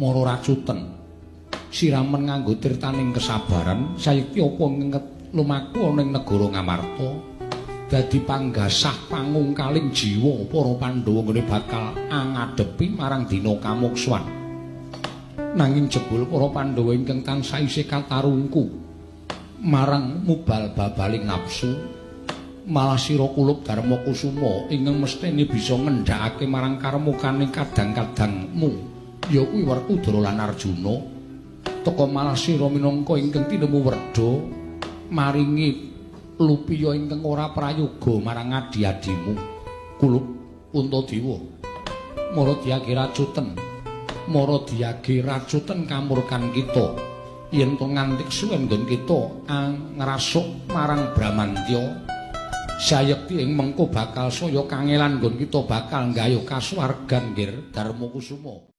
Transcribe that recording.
Mara racuten. Siramen nganggo tirtaning kesabaran, sayekti apa ngenget lumaku ana ing negara Ngamarta dadi panggasah pangungkaling jiwa para Pandhawa nggone bakal angadepi marang dina kamuksuhan. Nanging jebul para Pandhawa ingkang tansah isih katarungku marang mubal babaling nafsu, malah sira kulup Darma Kusuma ingkang mestene bisa ngendhakake marang karmukane kadang-kadangmu ya kuwi Werkudara lan Arjuna. Teka malah sira minangka ingkang tinemu werda maringi lupiya ingkang ora prayoga marang adi-adimu kulup Puntadewa. Mara diage racuten, mara diage racuten kamurkan kita yen to nganti suwen nggon kita ngrasuk marang Bramantya, sayekti ing mengko bakal saya kangelan nggon kita bakal nggayuh kasuwargan, Nggir Darma Kusuma.